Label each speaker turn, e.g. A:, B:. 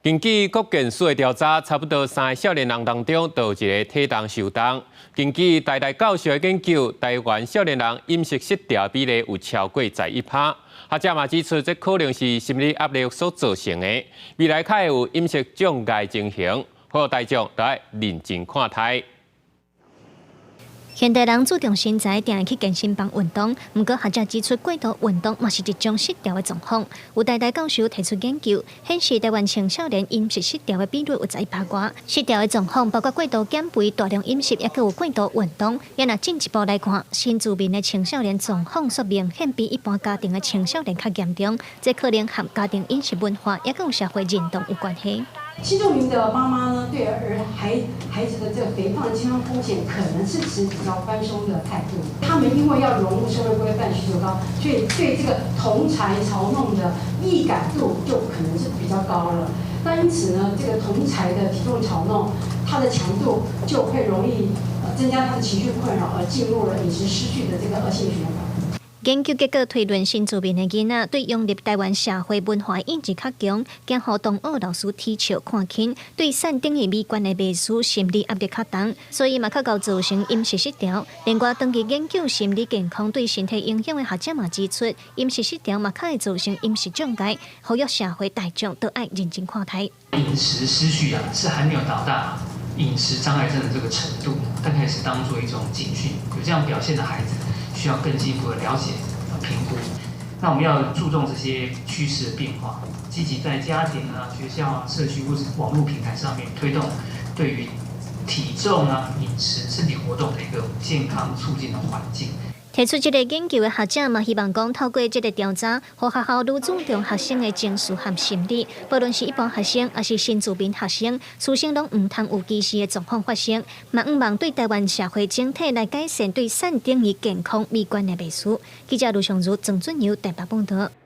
A: 根據國健署的調查，差不多三個少年人當中，就有一个體重受重。根據台大教授的研究，台灣少年人飲食失調比例有超過11%。學者嘛指出，這可能是心理壓力所造成的，未來較會有飲食障礙情形，呼籲大眾都愛認真看待。
B: 現代人注重身材，定會去健身房運動。毋過學者指出，過度運動嘛是一種失調的狀況。有台大教授提出研究，顯示台灣青少年飲食失調的比率有11%外。失調的狀況包括過度減肥、大量飲食，抑閣有過度運動。若進一步來看，新住民的青少年狀況煞明顯比一般家庭的青少年較嚴重。這可能和家庭飲食文化，抑閣有社會認同有關係。
C: 新住民的媽媽呢，對兒孩孩子的這個肥胖的健康風險，可能是持比較寬鬆的態度。他們因為要融入社會規範需求高，所以對這個同儕嘲弄的易感度就可能是比較高了。那因此呢，這個同儕的體重嘲弄，它的強度就會容易增加他的情緒困擾，而進入了飲食失序的這個惡性循環。
B: 研究結果推論，新住民的囡仔對融入台灣社會文化印記較強，驚予同學老師恥笑看輕，對散等於美觀的迷思心理壓力較重，所以嘛較𠢕造成飲食失調。另外，長期研究心理健康對身體影響的學者嘛指出，飲食失調嘛較會造成飲食障礙，呼籲社會大眾都愛認真看待。
D: 飲食失序啊，是還沒有到達飲食障礙症的這個程度，但可以是當做一種警訊，有這樣表現的孩子，需要更進一步的了解、評估。那我們要注重這些趨勢的變化，積極在家庭啊、學校啊、社區或是網絡平台上面推動對於體重啊、飲食、身體活動的一個健康促進的環境。
B: 提出這个研究的學者嘛，希望講透過這个調查，予學校愈注重學生的情緒和心理，無論是一般學生，抑是新住民學生，師生攏毋通有歧視的狀況發生。嘛，向望對台灣社會整體來改善對散等於健康美觀的迷思。記者盧尚如、鄭俊友台北報道。